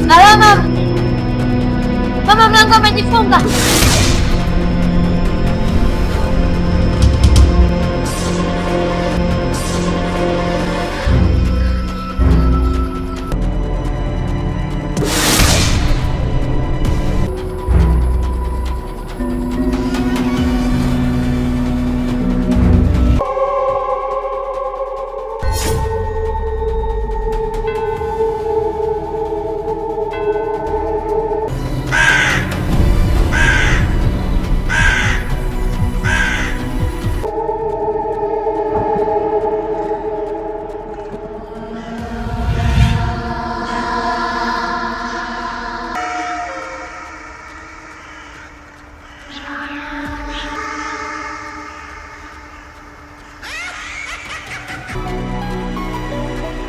Alama. Mama, mlango umejifunga.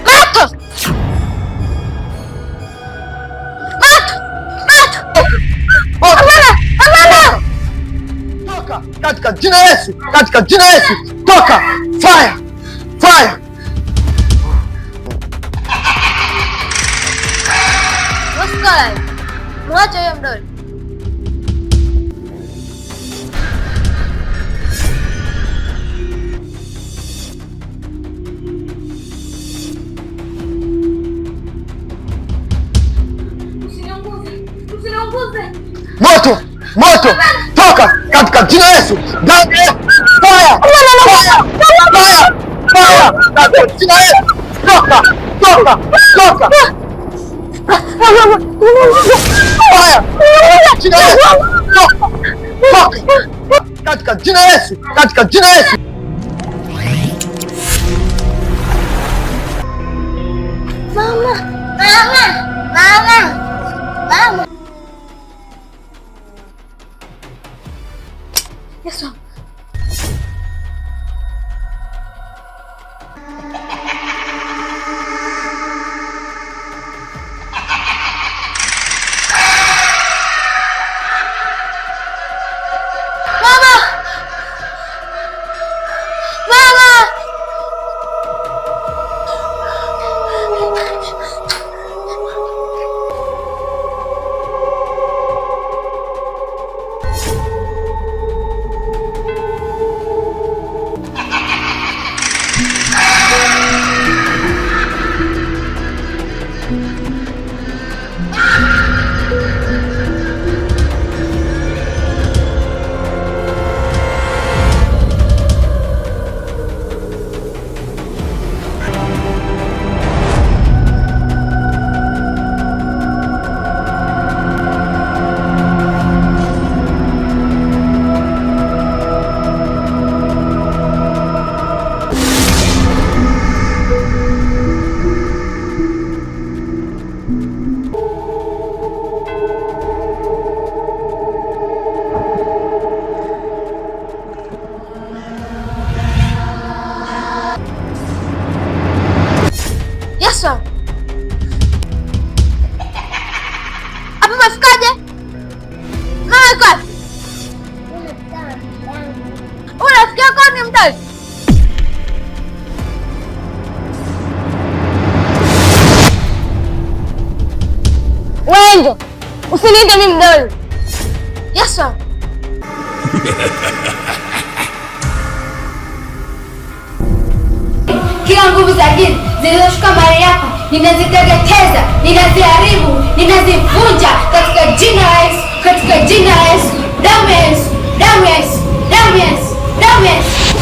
Moto! Moto! Moto! Hapana! Hapana! Toka katika jina Yesu, katika jina Yesu, toka! Fire! Fire! Usikole. Mwache huyo mdoli. Usiniunguze. Usiniunguze. Moto! Moto! Toka katika jina Yesu! Damu ya Yesu! Fire! Fire! Fire! Fire! Katika jina Yesu! Toka! Toka! Toka! Fire! Jina Yesu! Toka! Toka! Katika jina Yesu! Katika jina Yesu! Mama! Mama! Mama! Mama! Yesu. Mama! Mama! Yesu. Hapa umefikaje? Mama yuko wapi? Huyu rafiki yako ni mdoli? Wewe Angel, usiniite mimi mdoli. Yesu. Kila nguvu za giza zilizoshuka mahali hapa ninaziteketeza, ninaziharibu, ninazivunja katika jina la Yesu, katika jina la Yesu. Damu ya Yesu, damu ya Yesu, damu ya Yesu, damu ya Yesu.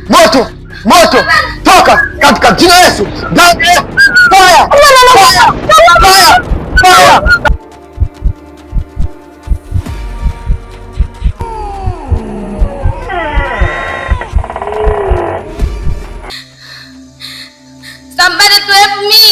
Moto! Moto! Toka katika jina Yesu! Damu ya Yesu! Fire! Fire! Fire! Fire! Somebody to help me.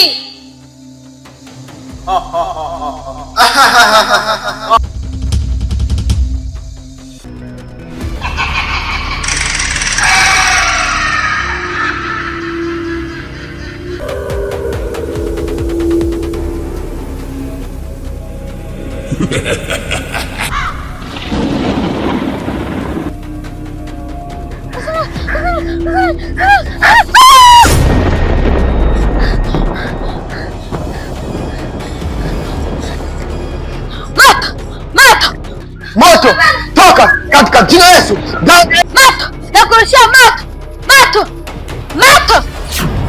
Moto! Moto! Moto! Toka katika jina la Yesu. Moto! Nakurushia moto! Moto! Moto!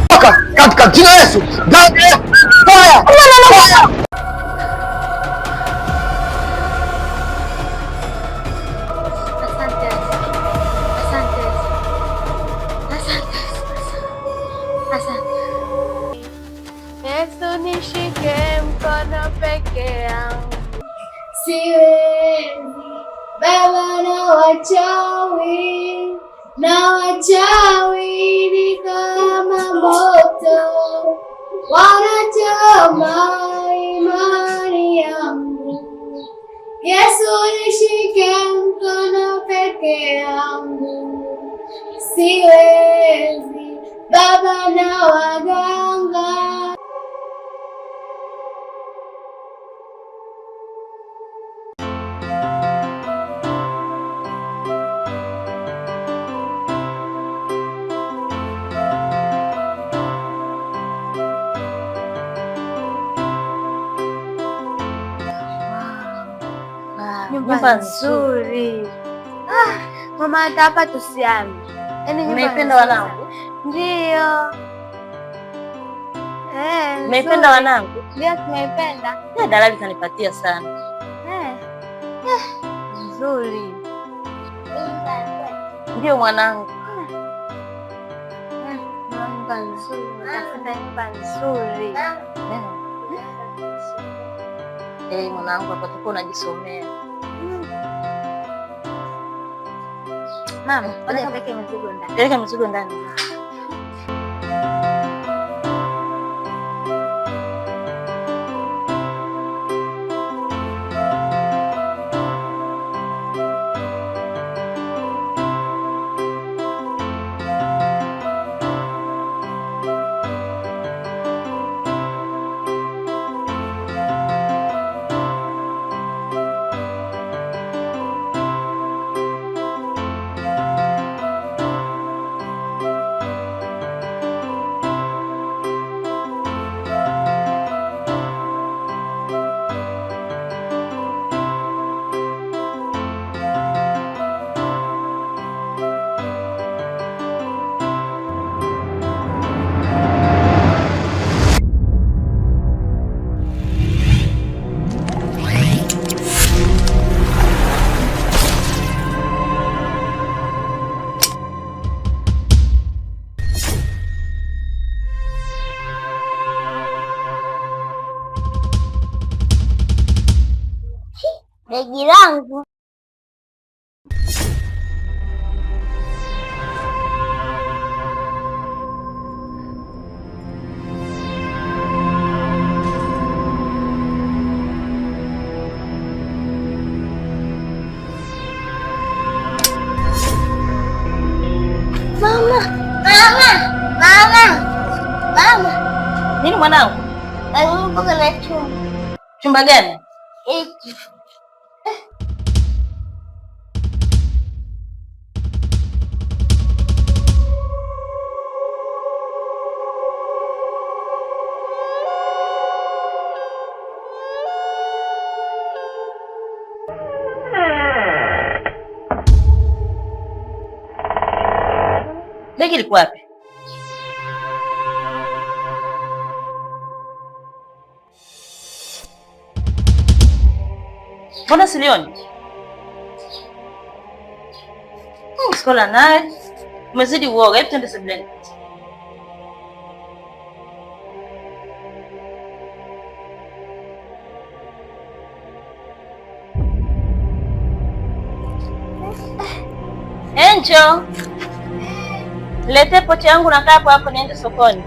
Toka katika jina la Yesu. Fire! Fire! Asante Yesu. Asante Yesu. Asante Yesu. Asante. Yesu nishike mkono peke yangu. Siwezi baba na wachawi ni kama moto wanachoma imani yangu. Yesu nishike mkono peke yangu, siwezi baba na waganga. Nyumba nzuri. Ah, mama hata hapa tusiame. Yaani nyumba Mmeipenda nzuri. wanangu? Ndio. Eh, Mmeipenda nzuri. wanangu? Ndio tumeipenda. Ya dalali kanipatia sana. Eh. Eh, nzuri. Ndio mwanangu. Eh, nyumba nzuri, tafuta nyumba nzuri. Eh, mwanangu hapa tuko unajisomea. Mama, ngoja nipeleke mizigo ndani. Peleka mizigo ndani. Begi langu. Mama, mama, mama, mama. Nini mwanangu? Mboga na chumba. Chumba gani? Hiki. Begi liko wapi? Mbona silioni? Skola naye umezidi uoga. Hebu twende sebuleni. Angel, lete pochi yangu na kapo hapo niende sokoni.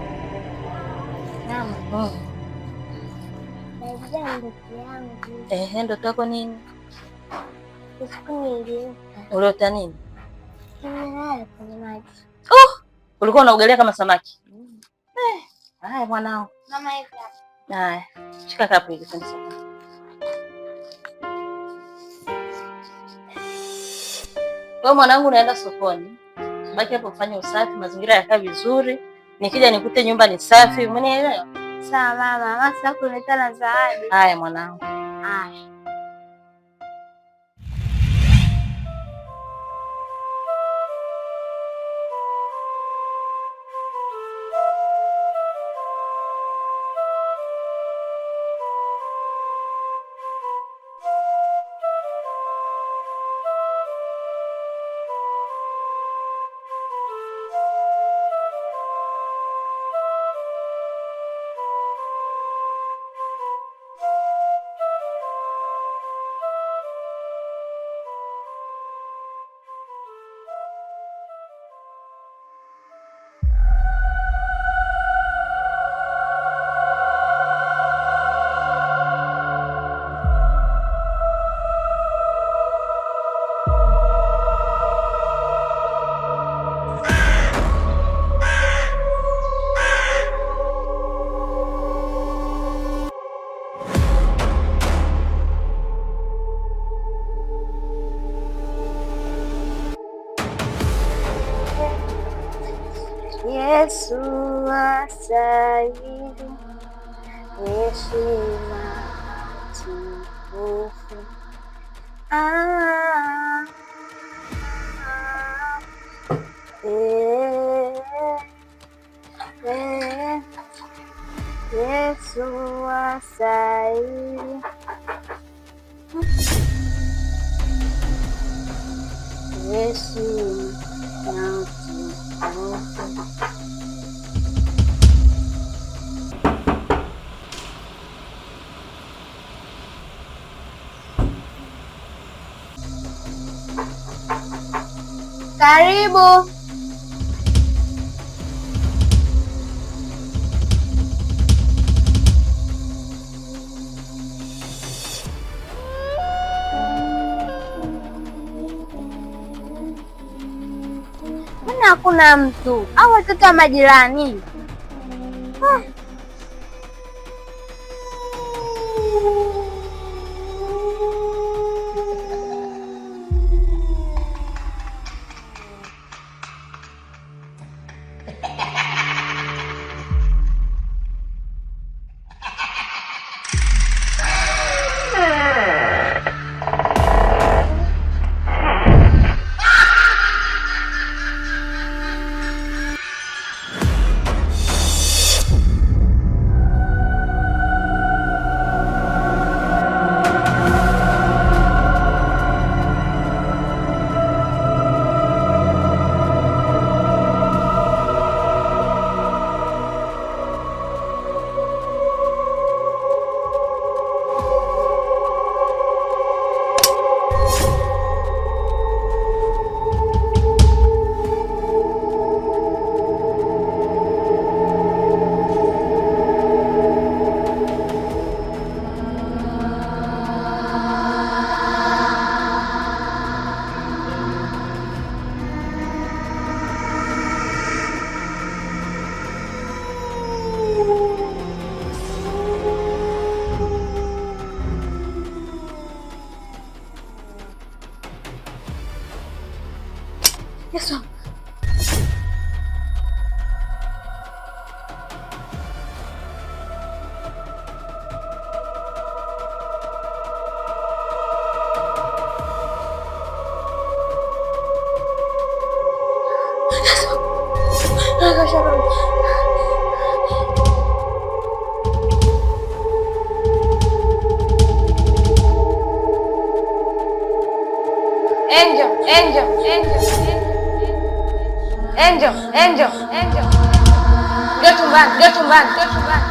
Mama. Ndoto yangu. Ehe, ndoto yako nini? Usiku niliota. Uliota nini? Nimelala kwenye maji. Oh, ulikuwa unaogelea kama samaki. Haya mwanao. Mama hivi hapa. Haya, shika kapu hili twende sokoni. Wewe mwanangu unaenda sokoni. Baki hapo ufanye usafi, mazingira yakae vizuri. Nikija nikute nyumba ni safi, umenielewa? Sawa mama, mama sasa kuleta na zawadi. Haya mwanangu. Haya. Yesu astahili heshima utukufu. Ah, ah, eh, eh, Yesu astahili. Heshima na utukufu. Karibu. Mbona hakuna mtu au watoto wa majirani? Ah. Yesu. Angel, Angel, Angel, Angel, Angel, Angel. Njoo chumbani, njoo chumbani, njoo chumbani.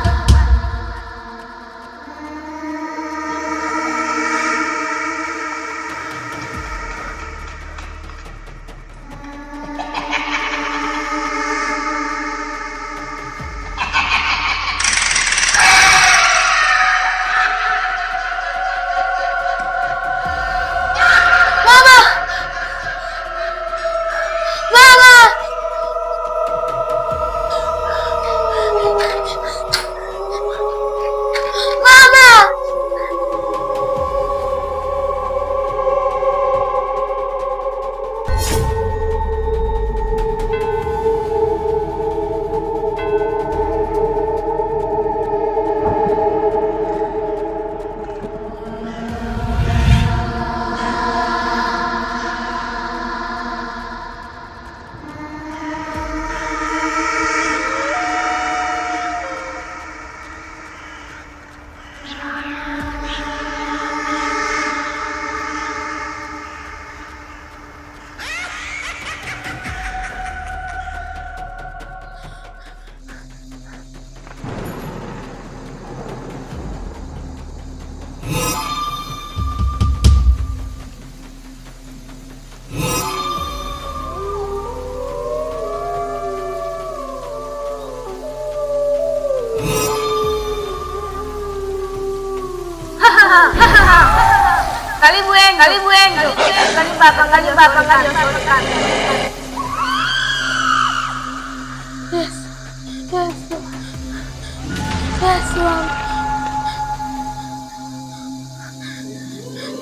Mama! Mama! Karibu Enjo. Karibu Enjo. Karibu hapa, karibu hapa, karibu. Yesu, Yesu, Yesu wangu.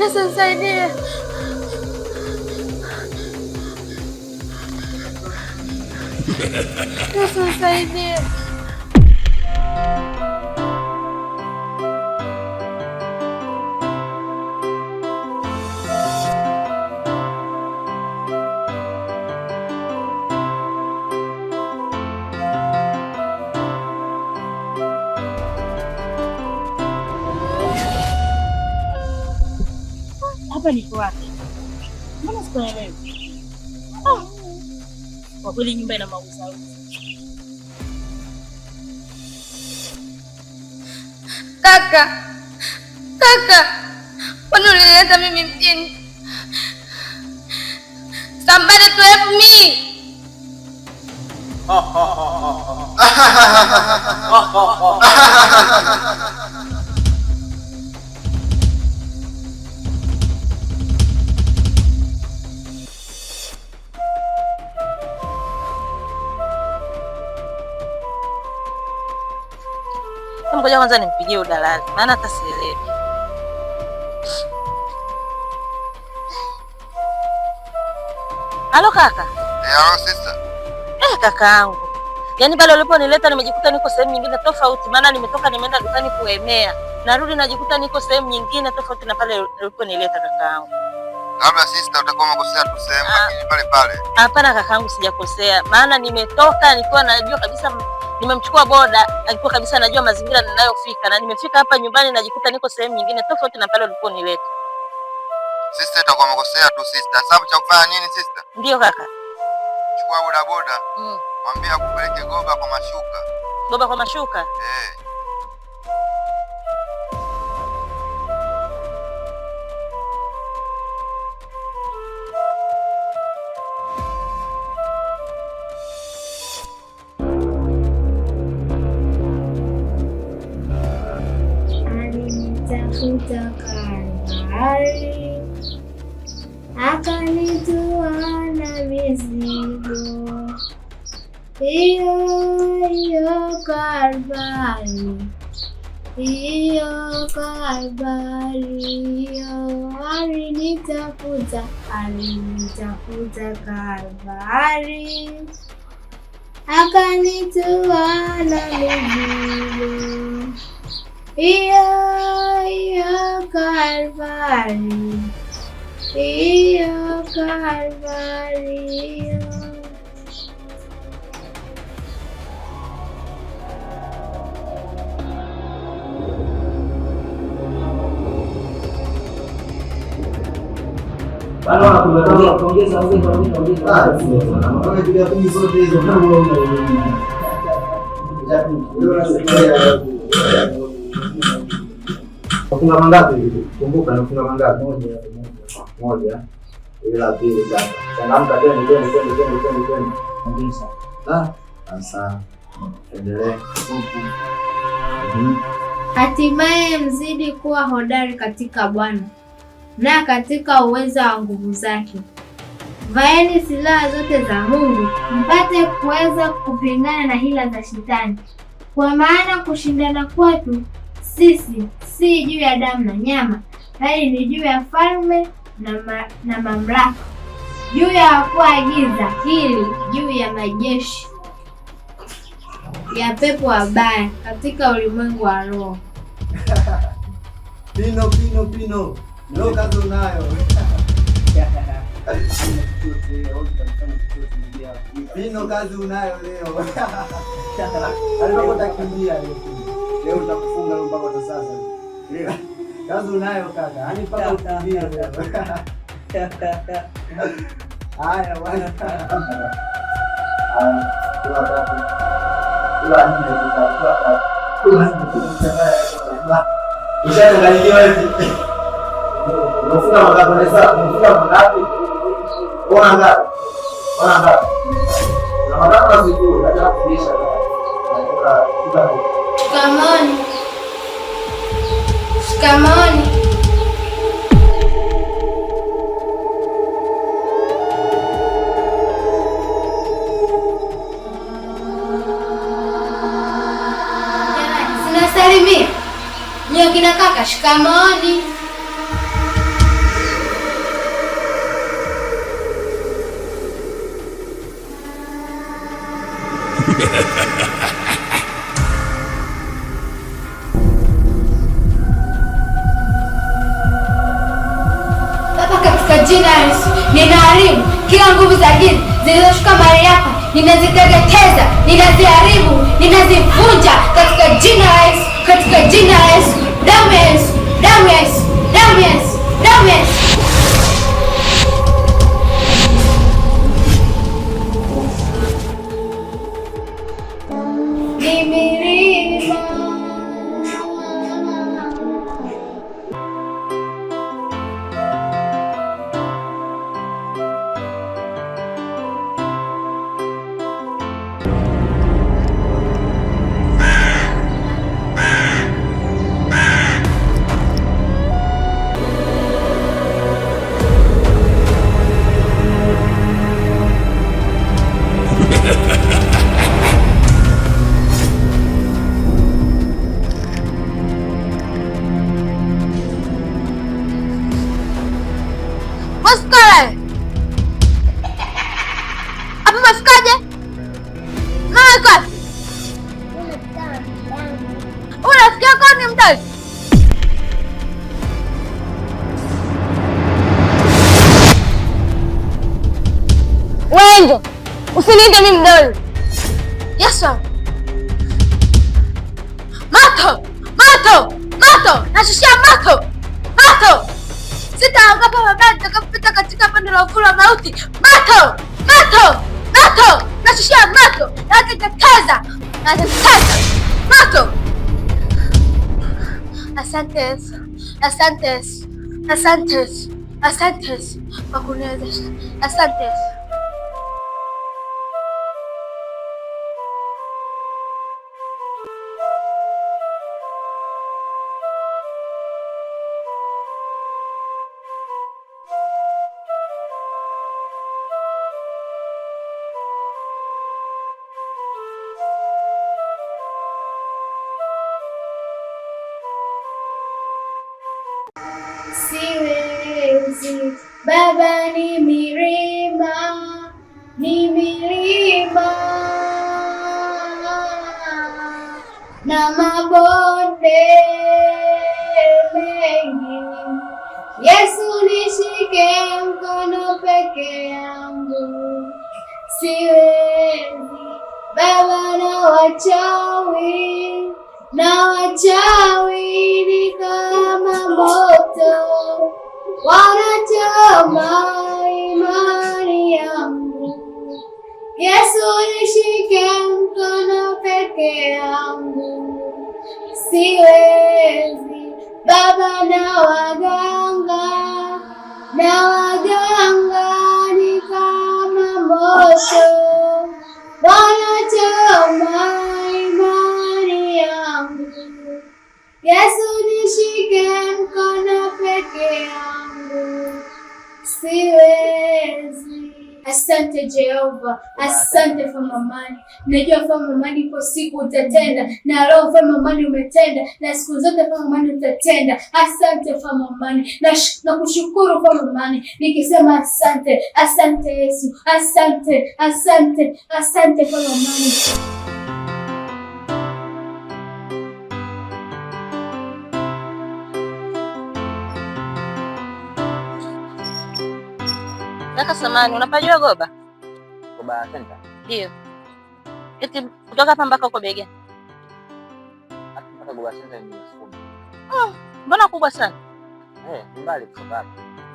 Yesu nisaidie. Yesu nisaidie. Hapa niko wapi? Mbona sikuelewi? Ah, kwa kweli nyumba ina mauzauza. Kaka, kaka, kwani ulinileta mimi mjini? Somebody to help me. Ngoja kwanza nimpigie udalali, maana hata sielewi. Halo kaka. Eh, halo sister. Eh, kakaangu, yaani pale uliponileta nimejikuta niko sehemu nyingine tofauti, maana nimetoka nimeenda dukani kuemea, narudi najikuta niko sehemu nyingine tofauti na pale uliponileta kakaangu. Labda sister utakuwa umekosea tu sehemu, lakini pale pale. Hapana kakaangu, sijakosea, maana nimetoka nikiwa najua kabisa nimemchukua boda, alikuwa kabisa najua mazingira ninayofika, na nimefika hapa nyumbani najikuta niko sehemu nyingine tofauti na pale uliponileta. Sister utakuwa umekosea tu sister. Sababu cha kufanya nini sister? Ndio kaka. Chukua boda boda. Mwambie akupeleke Goba kwa mashuka. Goba kwa mashuka? Eh. Alinitafuta Kalvari, akanitoa na mizigo. Hiyo hiyo Kalvari, hiyo Kalvari, hiyo alinitafuta, alinitafuta Kalvari, akanitoa na mizigo. Hiyo hiyo Kalvari, hiyo Kalvari, hiyo. Unafunga mangapi hivi? Kumbuka nafunga mangapi? Moja. Moja. Ile la pili sasa. Changamka, twende twende twende twende twende twende. Ongeza. Ah, sasa. Endelee. Hatimaye mzidi kuwa hodari katika Bwana na katika uweza wa nguvu zake. Vaeni silaha zote za Mungu mpate kuweza kupingana na hila za Shetani. Kwa maana kushindana kwetu sisi si juu ya damu na nyama, bali ni juu ya falme na mamlaka, juu ya wakuu wa giza hili, juu ya majeshi ya pepo wabaya katika ulimwengu wa roho. Pino pino pino. Leo kazi unayo. Pino kazi unayo leo. Alikuwa utakimbia leo. Leo utakufunga leo mpaka sasa. Leo kazi unayo kaka. Yaani mpaka ukimbie leo. Haya bwana. Haya, kula tatu. Kula nne, kula tatu. Kula nne. Ushachanganyikiwa hivi. Unafunga mangapi? Unafunga mangapi? Ona ngapi? Ona ngapi? Na mangapi na sifuri, acha kufundisha. Shikamooni. Shikamooni. Wakina kaka, shikamooni. Baba, katika jina la Yesu ninaharibu kila nguvu za giza zilizoshuka mahali hapa, ninaziteketeza, ninaziharibu, ninazivunja katika jina la Yesu, katika jina la Yesu, damu ya Yesu, damu ya Yesu, damu ya Yesu, damu ya Yesu. Ni milima. Wasikale. Hapa umefikaje? Mama iko wapi? Huyu rafiki yako ni mdai? Wenjo, usiniite mimi mdoli. Yes sir. Moto! Moto! Moto! Nashushia moto! Moto! Sitaogopa mabaya nitakapopita katika bonde la uvuli wa mauti. Moto! Moto! Moto! Nashushia moto! Nateketeza! Nateketeza! Moto! Asante Yesu. Asante Yesu. Asante Yesu. Asante Yesu kwa kuniwezesha. Asante Yesu. Siwezi Baba, ni milima, ni milima na mabonde mengi. Yesu nishike mkono peke yangu, siwezi Baba, na wachawi ni kama moto wanachoma imani yangu. Yesu nishike mkono peke yangu, siwezi Baba, na waganga ni kama moto wanachoma imani yangu. Yesu nishike mkono peke yangu, siwezi. Asante Jehova, asante Mfalme wa amani. Najua Mfalme wa amani, ipo siku utatenda, na leo Mfalme wa amani umetenda, na siku zote Mfalme wa amani utatenda. Asante Mfalme wa amani, na kushukuru Mfalme wa amani, nikisema asante, asante Yesu, asante, asante, asante Mfalme wa amani. Kaka samani, unapajua Goba? Goba Center. Ndio. Eti kutoka hapa mpaka huko Bega. Hapa mpaka Goba Center ni 10,000. Mbona kubwa sana? Eh, ni mbali kutoka hapa.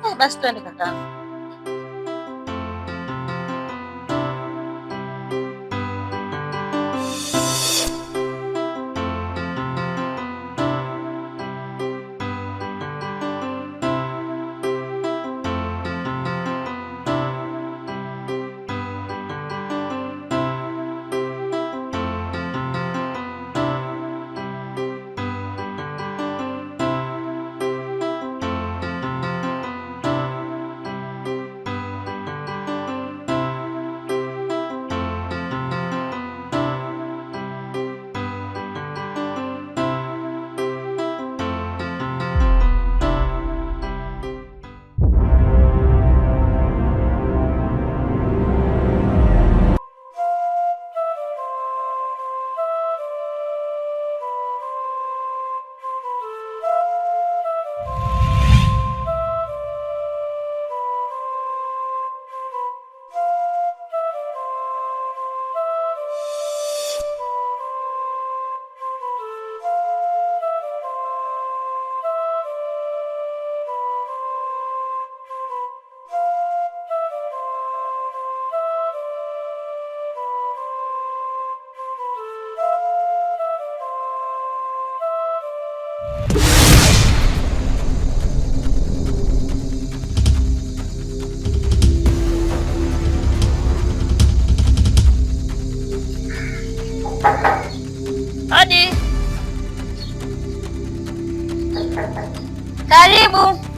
Eh, basi twende kaka.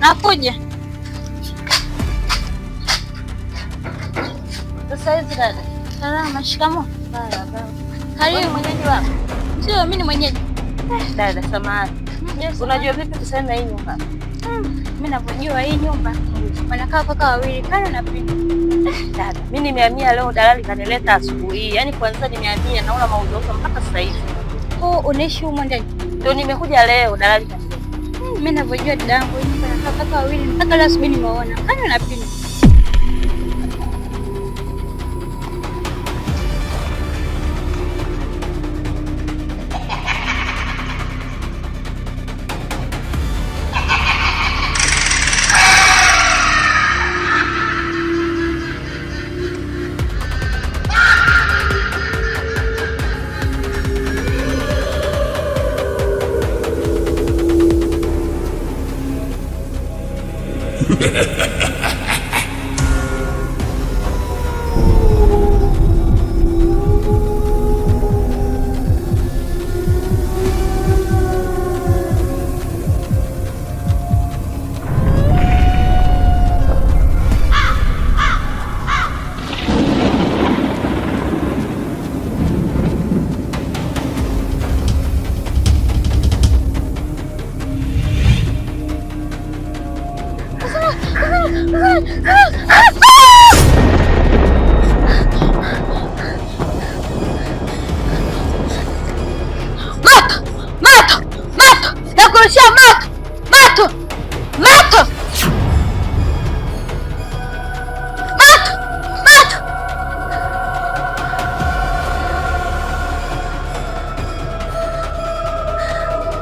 Nakuja. Sasa hizi dada. Salama, shikamoo. Karibu mwenyeji wako. Sio, mimi ni mwenyeji. Dada, samahani. Unajua vipi kuhusiana na hii nyumba? Mimi ninavyojua hii nyumba wanakaa kaka wawili, Kano na Pino. Dada, mimi nimehamia leo, dalali kanileta asubuhi hii. Yaani kwanza nimehamia naona mauzauza mpaka sasa hivi. Kwa unaishi humo ndani? Ndio nimekuja leo, dalali kanileta. Mimi ninavyojua dadangu, hii nyumba wanakaa kaka wawili mpaka leo asubuhi nimeona Kano na Pino. Moto! Moto! Moto! Nakurushia moto! Moto! Moto! Moto! Moto!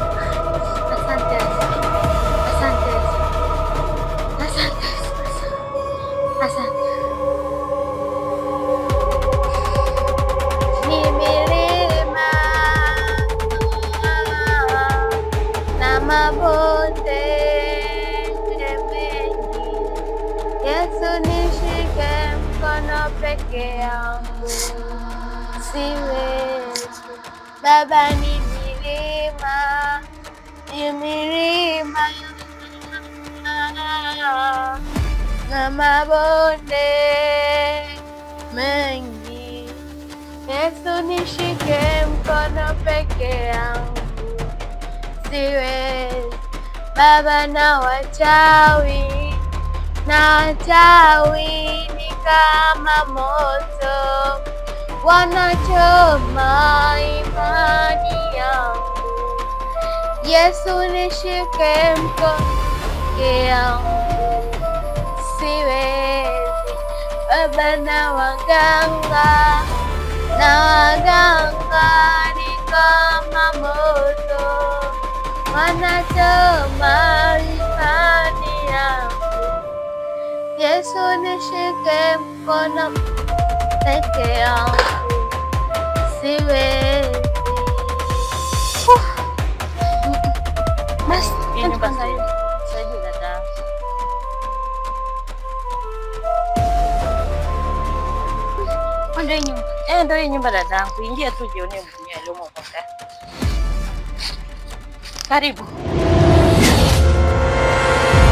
Asante Yesu. Asante Yesu. Asante Yesu. Asante. Ni milima na mabonde mengi, Yesu nishike mkono peke yangu siwezi. Baba ni milima, ni milima na mabonde mengi, Yesu nishike mkono peke yangu siwezi. Baba na wachawi ni kama moto, wanachoma imani yangu. Yesu nishike mkono peke yangu siwezi. Baba na waganga ni kama moto, wanachoma imani yangu. Yesu nishike mkono peke yangu siwezi. Basi, Hii nyumba tuangalie. sasa dada. Ndio hii nyumba. Eh, ndio hii nyumba dadangu. Ingia tu jionee mwenyewe aliomo ndani. Karibu.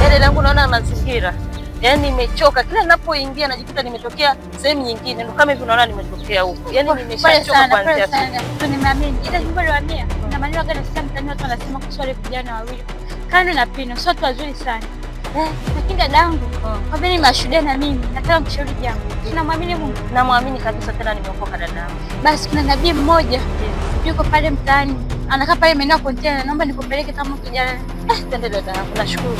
Yaani dadangu, naona mazingira. Yaani nimechoka. Kila ninapoingia najikuta nimetokea sehemu nyingine. Ndio kama hivi unaona nimetokea huko. Yaani Pole nimeshachoka sana, pole kuanzia. sana. Tu nimeamini. Ila nyumba niliyohamia, kuna maneno gani nasikia mtaani watu wanasema kuhusu wale vijana wawili. Kano na Pino, sio watu wazuri sana. Lakini dadangu, kwa vile ni mashuhuda na mimi, nataka mshauri jambo. Tunamwamini Mungu. Namwamini kabisa, tena nimeokoka dadangu. Basi kuna nabii mmoja yuko pale mtaani, anakaa pale maeneo ya kontena. Naomba nikupeleke kama kijana. Twende dadangu, nashukuru.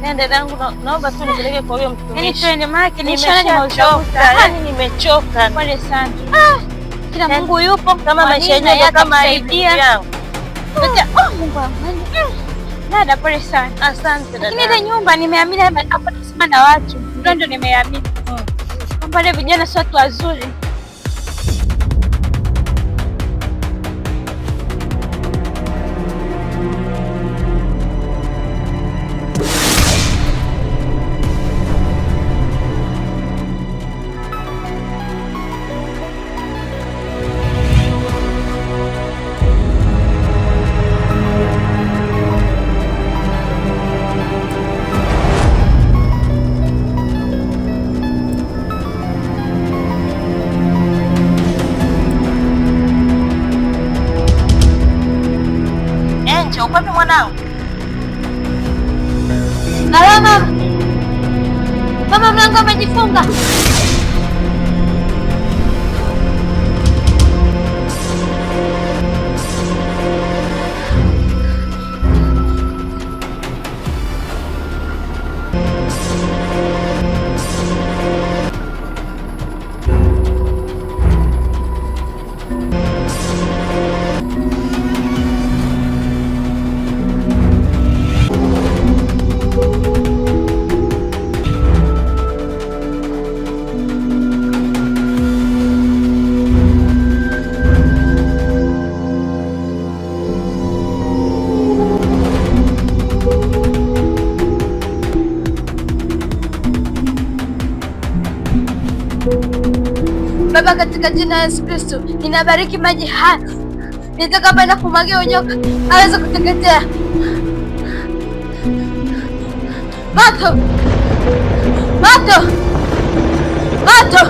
Nenda dadangu, naomba tu nipeleke kwa huyo Yaani mtumishi. twende, maana nishaona Nimeshachoka, nimeuchaguka. yaani nimechoka. Pole sana. Ah, kila Mungu yupo Kama maisha yenyewe ndo kama hivi yangu. Oh, Mungu wangu. Dada, pole sana. Asante Lakini ile dada. nyumba nimeamini hapa nasema na watu. Ndio nimeamini. Kwamba wale vijana sio watu wazuri. Mama, mlango umejifunga. Baba, katika jina la Yesu Kristo, ninabariki maji haya. Nitakapoenda kumwagia unyoka aweze kuteketea. Moto! Moto! Moto!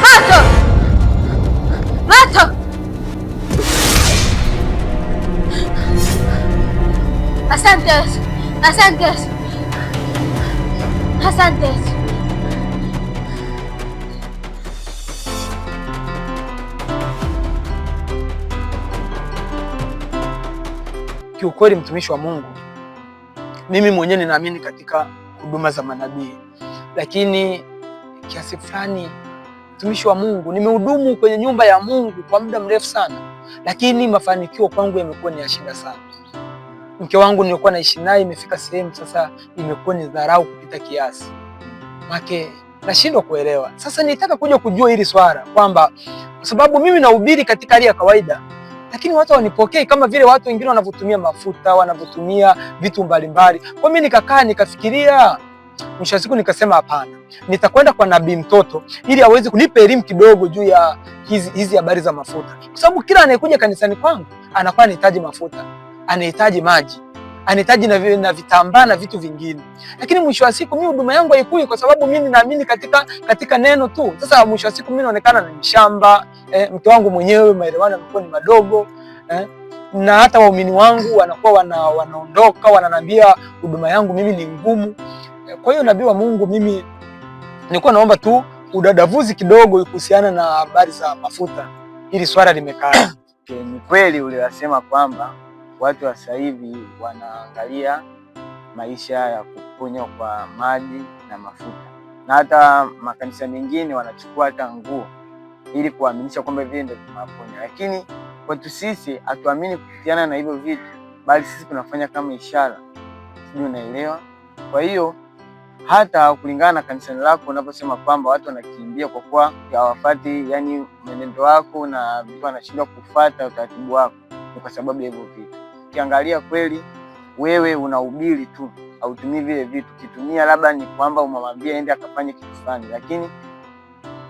Moto! Moto! Asante Yesu. Asante Yesu. Asante Yesu. Kiukweli, mtumishi wa Mungu, mimi mwenyewe ninaamini katika huduma za manabii, lakini kiasi fulani, mtumishi wa Mungu, nimehudumu kwenye nyumba ya Mungu kwa muda mrefu sana, lakini mafanikio kwangu yamekuwa ni ya shida sana. Mke wangu nilikuwa naishi naye, imefika sehemu sasa imekuwa ni dharau kupita kiasi, make nashindwa kuelewa. Sasa nitaka kuja kujua hili swala kwamba kwa sababu mimi nahubiri katika hali ya kawaida lakini watu hawanipokei kama vile watu wengine wanavyotumia mafuta, wanavyotumia vitu mbalimbali. Kwa mimi nikakaa nikafikiria, mwisho wa siku nikasema hapana, nitakwenda kwa nabii mtoto ili aweze kunipa elimu kidogo juu ya hizi habari za mafuta, kwa sababu kila anayekuja kanisani kwangu anakuwa anahitaji mafuta, anahitaji maji, anahitaji na vitambaa na vitu vingine, lakini mwisho wa siku mimi huduma yangu haikui kwa sababu mimi ninaamini katika neno tu. Sasa mwisho wa siku mimi naonekana ni mshamba, mke wangu mwenyewe maelewano yamekuwa ni madogo, na hata waumini wangu wanakuwa wanaondoka wananiambia huduma yangu mimi ni ngumu. Kwa hiyo nabii wa Mungu, mimi nilikuwa naomba tu udadavuzi kidogo kuhusiana na habari za mafuta, ili swala limekaa. Ni kweli uliyosema kwamba watu wa sasa hivi wanaangalia maisha ya kuponywa kwa maji na mafuta, na hata makanisa mengine wanachukua hata nguo ili kuaminisha kwamba vile ndio tunaponya, lakini kwetu sisi hatuamini kuhusiana na hivyo vitu, bali sisi tunafanya kama ishara, sijui unaelewa. Kwa hiyo hata kulingana na kanisa lako unaposema kwamba watu wanakimbia kwa kuwa hawafuati yani mwenendo wako na vitu wanashindwa kufuata utaratibu wako, ni kwa sababu ya hivyo vitu. Ukiangalia kweli wewe unahubiri tu, hautumii vile vitu. Ukitumia labda ni kwamba umemwambia ende akafanye kitu fulani, lakini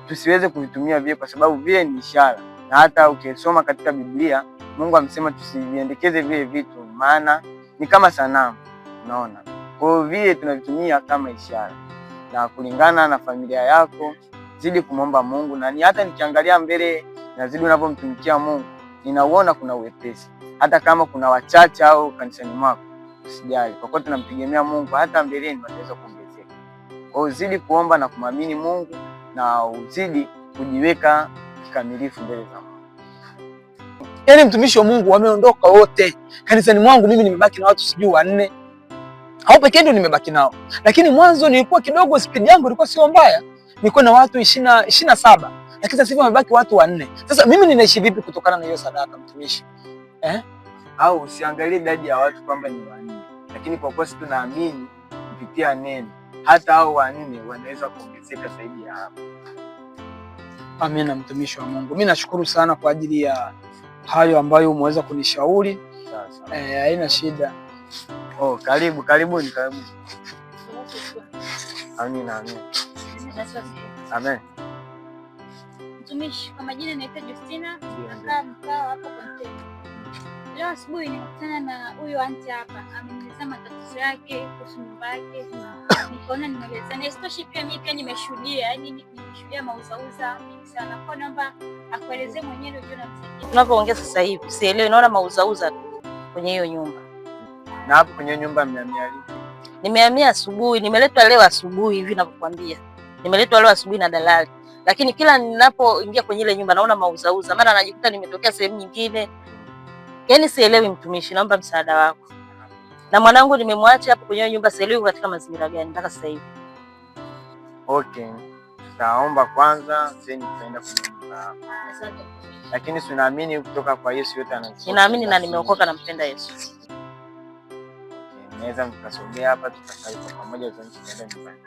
tusiweze kuvitumia vile kwa sababu vile ni ishara, na hata ukisoma katika Biblia Mungu amesema tusiviendekeze vile vitu, maana ni kama sanamu, unaona. Kwa hiyo vile tunavitumia kama ishara, na kulingana na familia yako zidi kumwomba Mungu, na ni hata nikiangalia mbele na zidi unavyomtumikia Mungu ninauona kuna uwepesi, hata kama kuna wachache au kanisani mwako, usijali, kwa kuwa tunamtegemea Mungu, hata mbeleni wataweza kuongezeka. Kwa hiyo zidi kuomba na kumwamini Mungu na uzidi kujiweka kikamilifu mbele za Mungu. Yaani mtumishi wa Mungu wameondoka wote kanisani mwangu, mimi nimebaki na watu sijui wanne au pekee ndio nimebaki nao, lakini mwanzo nilikuwa kidogo, speed yangu ilikuwa sio mbaya, nilikuwa na watu 27, lakini sasa hivi wamebaki watu wanne. Sasa mimi ninaishi vipi kutokana na hiyo sadaka, mtumishi? Au usiangalie idadi ya watu kwamba ni wanne, lakini kwa kuwa sisi tunaamini kupitia neno, hata hao wanne wanaweza kuongezeka zaidi ya hapo. Amina, mtumishi wa Mungu, mimi nashukuru sana kwa ajili ya hayo ambayo umeweza kunishauri. Sawa. Haina shida. Oh, karibu karibuni, karibu. Amina, amina. Amen. Mtumishi, kwa majina naitwa Justina, nakaa mtaa hapo Kontena. Leo asubuhi nimekutana na huyu anti hapa, amenielezea matatizo yake kuhusu nyumba yake, nikaona nimelezana. Isitoshe pia mimi pia nimeshuhudia, yaani nimeshuhudia mauzauza mingi sana. Kwa naomba akuelezee mwenyewe ndio namsaidia. Tunavyoongea sasa hivi sielewi, naona mauzauza tu kwenye hiyo nyumba. Na hapo kwenye nyumba mmehamia lini? Nimehamia asubuhi, nimeletwa leo asubuhi hivi ninavyokuambia. Nimeletwa leo asubuhi na dalali. Lakini kila ninapoingia kwenye ile nyumba naona mauzauza, maana najikuta nimetokea sehemu nyingine. Yaani sielewi mtumishi, naomba msaada wako. Na mwanangu nimemwacha hapo kwenye nyumba, sielewi katika mazingira gani mpaka sasa hivi. Okay, tutaomba kwanza, then tutaenda kwenye nyumba yako. Asante. Lakini si unaamini kutoka kwa Yesu yote anaweza? Ninaamini na nimeokoka, nampenda Yesu. Okay, naweza mkasogea hapa tukasali kwa pamoja, then tutaenda nyumbani.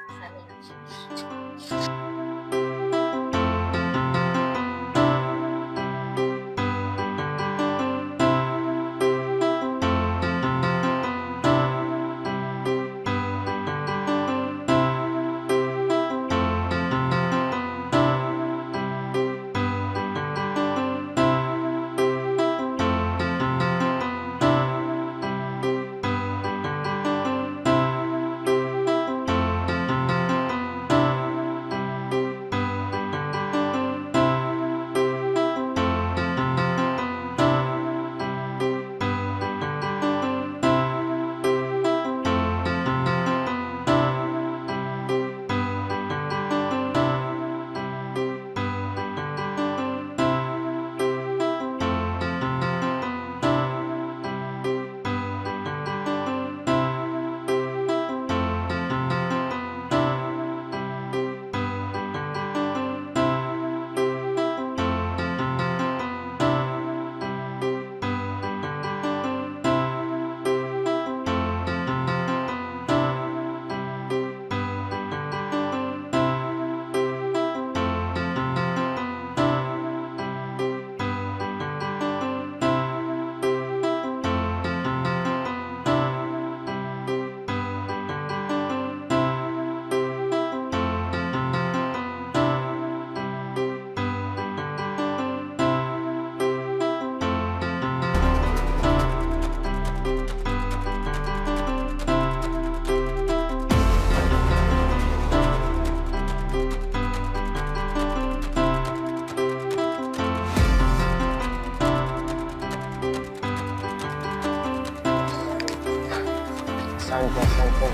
Asante, asante.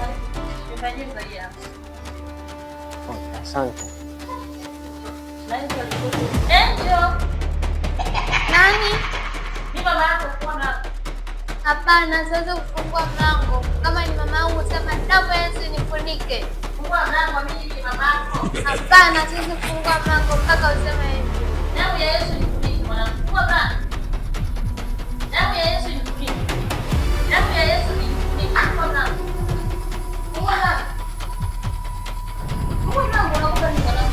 Okay, asante. Nani? Ni mama yako kwa mlango. Hapana, siwezi kufungua mlango. Kama ni mama yangu, sema damu ya Yesu nifunike. Fungua mlango, mimi ni mama yako. Hapana, siwezi kufungua mlango mpaka useme hivyo. Damu ya Yesu nifunike mwanangu. Fungua mlango. Damu ya Yesu nifunike. Damu ya Yesu nifunike. Fungua mlango. Fungua mlango. Fungua mlango, unaogopa nini mwanangu?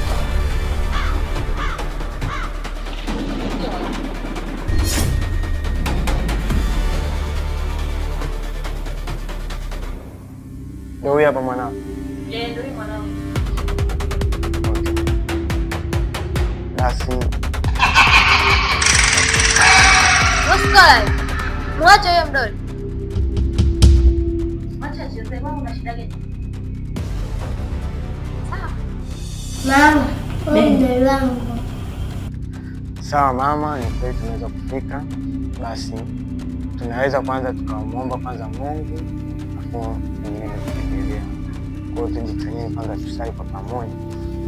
Ndio huyu hapa mwanao. Eh, ndio huyu mwanangu. Okay. Basi Usikole. Mwache huyo mdoli. Mwacha acheze, mama una shida gani? Mama, huyu mdoli wangu. Sawa mama, ni kweli tunaweza kufika. Basi tunaweza kwanza tukamwomba kwanza Mungu, afu vingine vitaendelea. Kwa hiyo tujitahidi kwanza tusali kwa pamoja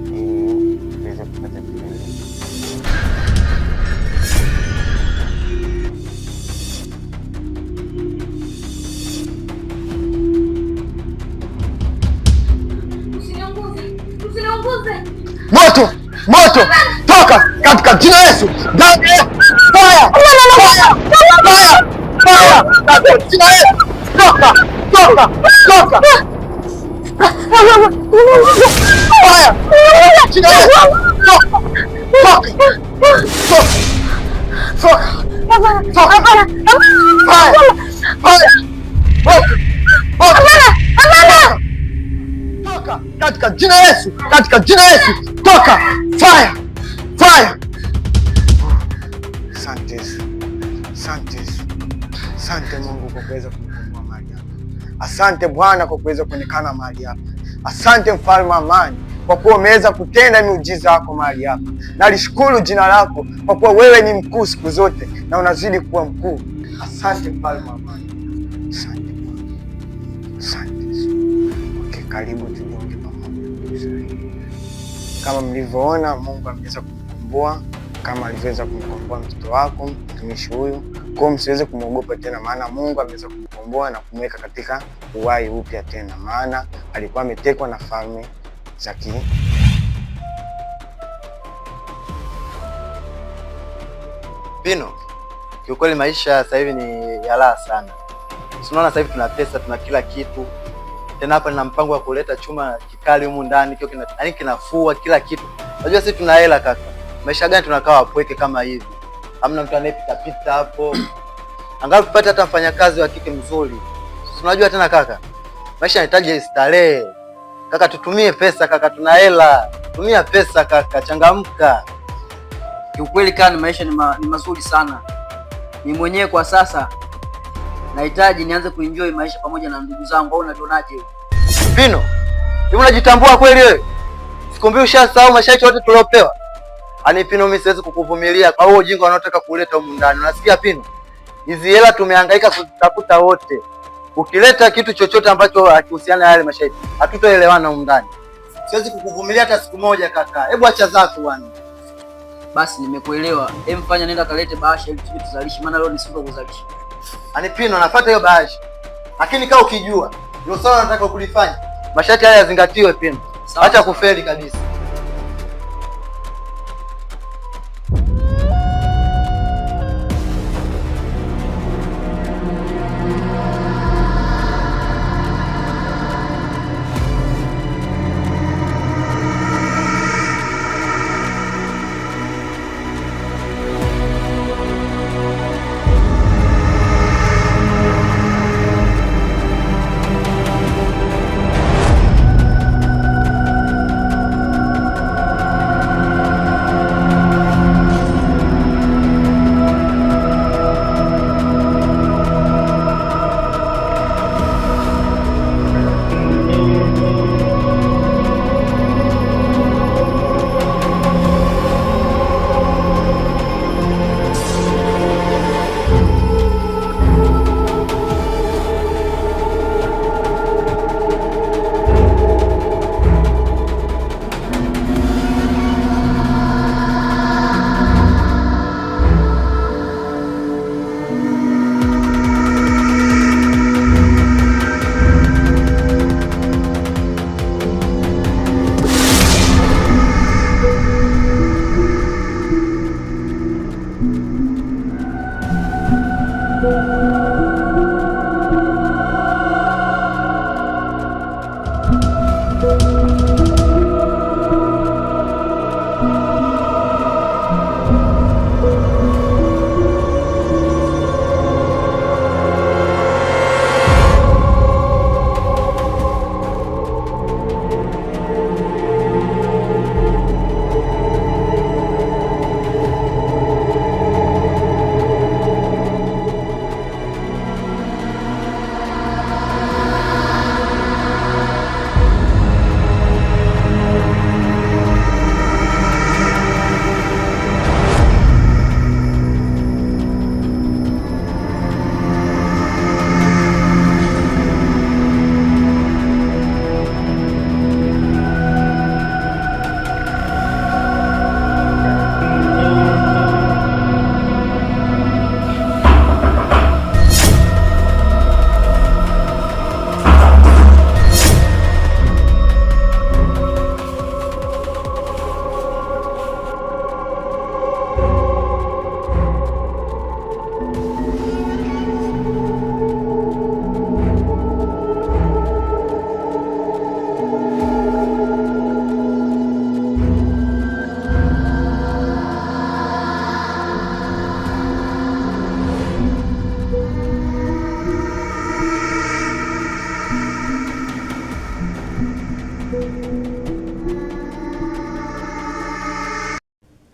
ili tuweze kupata vitu vingine. Usiniunguze, usiniunguze. Moto! Moto! Toka katika jina la Yesu! Damu ya Yesu! Fire! Fire! Fire! Fire! Katika jina la Yesu! Toka! Toka! Toka! Fire! Jina la Yesu! Toka! Toka! Toka! Toka! Toka! Fire! Fire! Moto! Moto! Toka! Katika jina la Yesu! Katika jina la Yesu! Toka! Fire! Fire! Asante Yesu. Asante Yesu. Asante Mungu kwa kuweza kumkomboa mahali hapa. Asante Bwana kwa kuweza kuonekana mahali hapa. Asante Mfalme wa amani kwa kuwa umeweza kutenda miujiza yako mahali hapa. Nalishukuru jina lako kwa kuwa wewe ni mkuu siku zote na unazidi kuwa mkuu. Asante Mfalme wa amani. Asante Bwana. Asante Yesu. Karibu tujiunge pamoja. Kama mlivyoona, Mungu ameweza kumkomboa kama alivyoweza kumkomboa mtoto wako mtumishi huyu. Kwa hiyo msiweze kumwogopa tena, maana Mungu ameweza kumkomboa na kumweka katika uhai upya tena, maana alikuwa ametekwa na falme za ki Pino, kiukweli maisha sasa hivi ni ya raha sana. Si unaona sasa hivi tuna pesa, tuna kila kitu. Tena hapa nina mpango wa kuleta chuma kikali humu ndani, kio kina yaani kinafua kila kitu. Unajua sisi tuna hela kaka. Maisha gani tunakaa wapweke kama hivi? Hamna mtu anayepita pita hapo. Angalau tupate hata mfanyakazi wa kike mzuri. Si unajua tena kaka, maisha yanahitaji starehe. Kaka, tutumie pesa kaka, tuna hela. Tumia pesa kaka, changamka. Kiukweli kani maisha ni mazuri sana. Ni mwenyewe kwa sasa nahitaji nianze kuenjoy maisha pamoja na ndugu zangu, au unalionaje? Pino, hivi unajitambua kweli wewe? Siku mbili ushasahau masharti yote tuliopewa. Ani Pino, mimi siwezi kukuvumilia kwa huo ujinga wanaotaka kuleta humu ndani. Unasikia Pino? Hizi hela tumehangaika kuzitafuta wote. Ukileta kitu chochote ambacho hakihusiana na yale masharti, hatutoelewana humu ndani. Siwezi kukuvumilia hata siku moja kaka. Hebu acha zako bwana. Basi nimekuelewa. Hem, fanya nenda kalete bahasha ili tuje tuzalishe, maana leo ni siku ya kuzalisha. Ani Pino, nafuata hiyo bahasha. Lakini kama ukijua ndio swala nataka kulifanya, masharti haya yazingatiwe Pino. Sawa. Acha kufeli kabisa.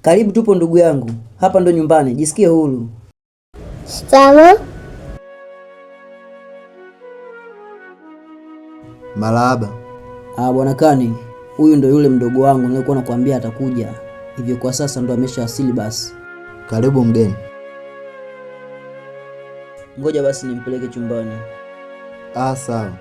Karibu, tupo ndugu yangu, hapa ndo nyumbani, jisikie huru. Shikamoo. Marahaba. Ah, bwana Kani, huyu ndo yule mdogo wangu nilikuwa nakwambia atakuja, hivyo kwa sasa ndo ameshawasili. Basi Karibu mgeni. ngoja basi nimpeleke chumbani. Ah, sawa.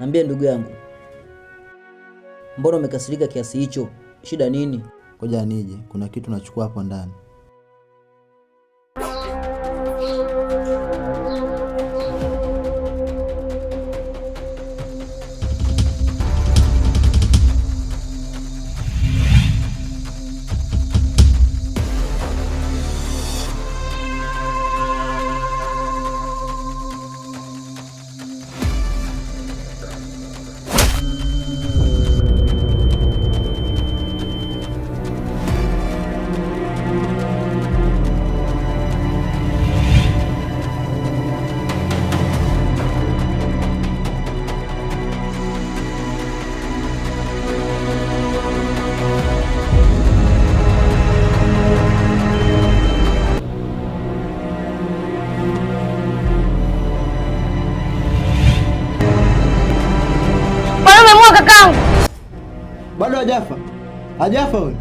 Niambie ndugu yangu, mbona umekasirika kiasi hicho? Shida nini? Ngoja nije, kuna kitu nachukua hapo ndani. Umemuua kakangu? Bado hajafa, hajafa huyu.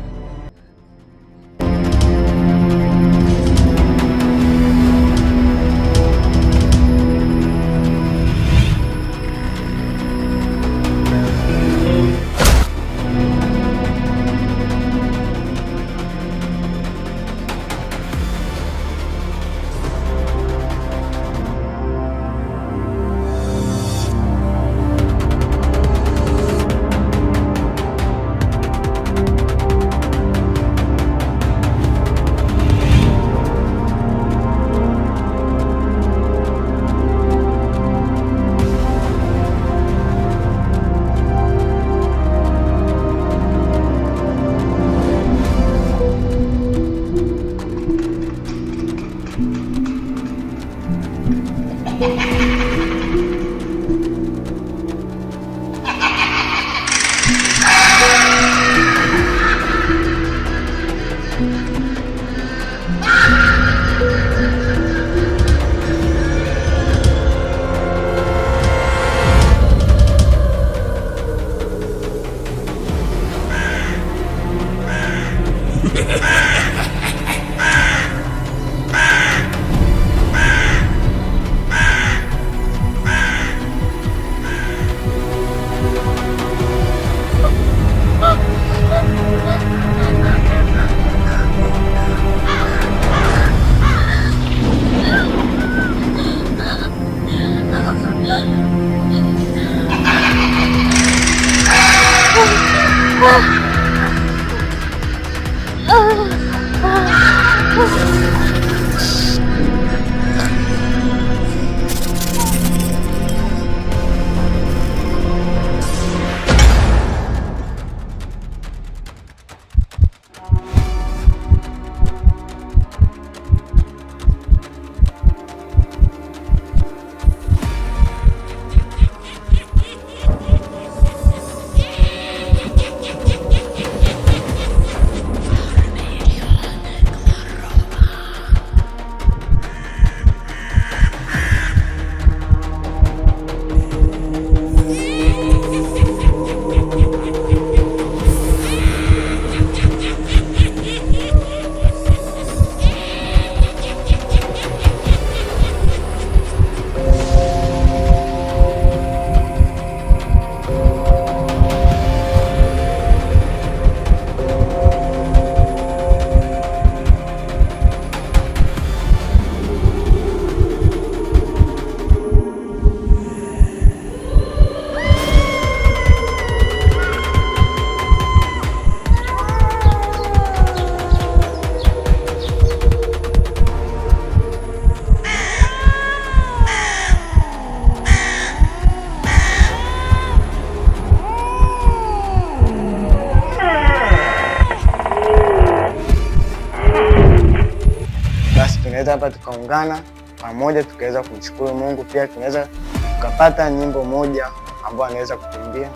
Tunaweza hapa tukaungana pamoja tukaweza kumshukuru Mungu. Pia tunaweza tukapata nyimbo moja ambayo anaweza kutuimbia.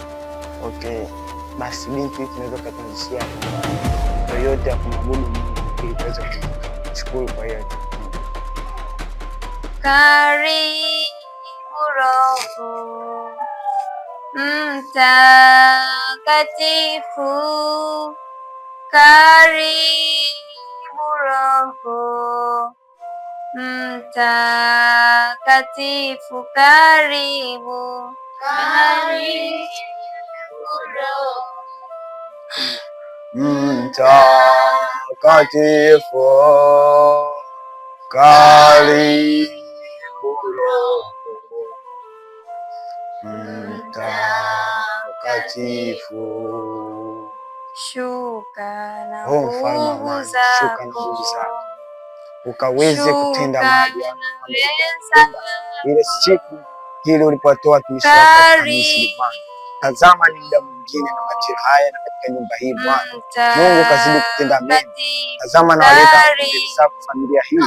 Okay, basi binti, tunaweza kutuanzishia yoyote ya kumwabudu Mungu ili tuweze kumshukuru kwa hiyo. Karibu Roho Mtakatifu, karibu Roho Mtakatifu, karibu. Karibu Mtakatifu, karibu Roho Mtakatifu. Shuka na O mfalme wa nguvu amani, shuka na nguvu zako, zako ukaweze kutenda shuka maajabu na kama uweza, ulivyotenda ile siku ile ulipotoa watumishi wako katika Misri karibu Bwana. Tazama ni muda mwingine na majira haya na katika nyumba hii Bwana Mungu kazidi kutenda mema. Mtakatifu, Tazama na waleta mbele karibu zako familia hii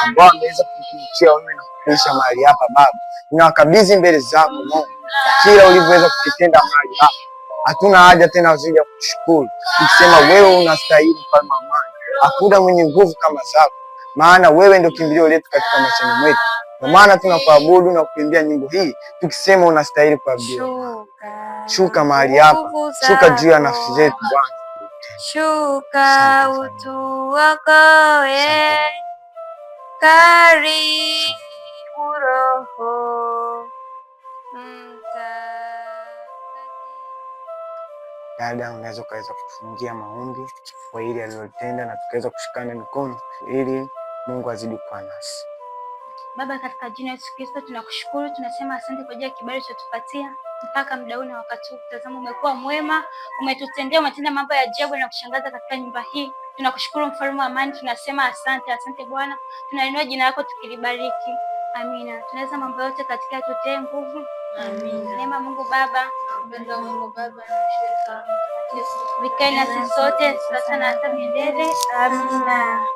ambao wameweza kukutumikia wewe na kukuisha mahali hapa Baba, ninawakabidhi mbele zako Mungu kila ulivyoweza kukitenda mahali hapa. Hatuna haja tena zaidi ya kushukuru, tukisema wewe unastahili, mfalme wa amani. Hakuna mwenye nguvu kama zako, maana wewe ndio kimbilio letu katika maishani mwetu. Kwa maana tunakuabudu na kuimbia nyimbo hii tukisema unastahili kuabudiwa. Shuka na Shuka mahali hapa, nguvu shuka juu ya nafsi zako, zetu Bwana. shuka Asante mfalme, utuokoe, asante, karibu Roho Mtakatifu. Dada, unaweza ukaweza kutufungia maombi kwa ili alilotenda na tukaweza kushikana mikono ili Mungu azidi kuwa nasi. Baba, katika jina la Yesu Kristo tunakushukuru, tunasema asante kwa ajili ya kibali ulichotupatia mpaka muda huu na wakati huu. Tazama, umekuwa mwema, umetutendea, umetenda mambo ya ajabu na kushangaza katika nyumba hii. Tunakushukuru mfalme wa amani, tunasema asante, asante Bwana. Tunainua jina lako tukilibariki. Amina. Tunaweza mambo yote katika tutee nguvu. Amina. Neema Mungu Baba Upendo wa Mungu Baba na ushirika wa Roho Mtakatifu vikae nasi sote sasa na hata milele. Amina.